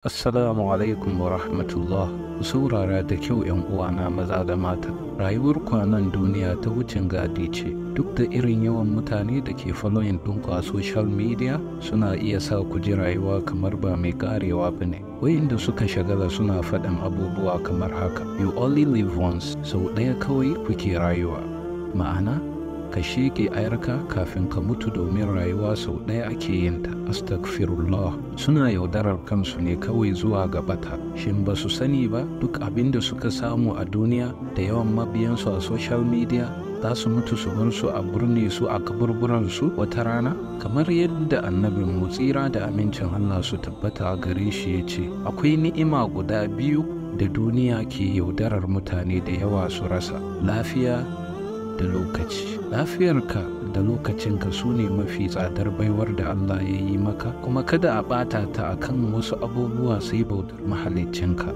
Assalamu alaikum wa rahmatullah. Ku saurara da kyau ‘yan uwana maza da mata. Rayuwar kwanan duniya ta wucin gadi ce. Duk da irin yawan mutane da ke following ɗinku a social media, suna iya sa ku ji rayuwa kamar ba mai karewa ba ne. Wayanda suka shagala suna faɗin abubuwa kamar haka: "You only live once", sau ɗaya kawai kuke rayuwa. Ma'ana, ka sheƙe ayarka kafin ka mutu, domin rayuwa sau ɗaya ake yin ta. Astagfirullah. Suna yaudarar kansu ne kawai zuwa ga bata. Shin ba su sani ba, duk abin da suka samu a duniya da yawan mabiyansu a social media, za su mutu su bar su a burne su a kaburburansu wata rana? Kamar yadda Annabin mu, tsira da amincin Allah su tabbata a gare shi, ya ce akwai ni'ima guda biyu da duniya ke yaudarar mutane da yawa su rasa: lafiya da lokaci. Lafiyarka da lokacinka su ne mafi tsadar baiwar da Allah ya yi maka, kuma kada a ɓata ta akan wasu abubuwa sai bautar mahaliccinka.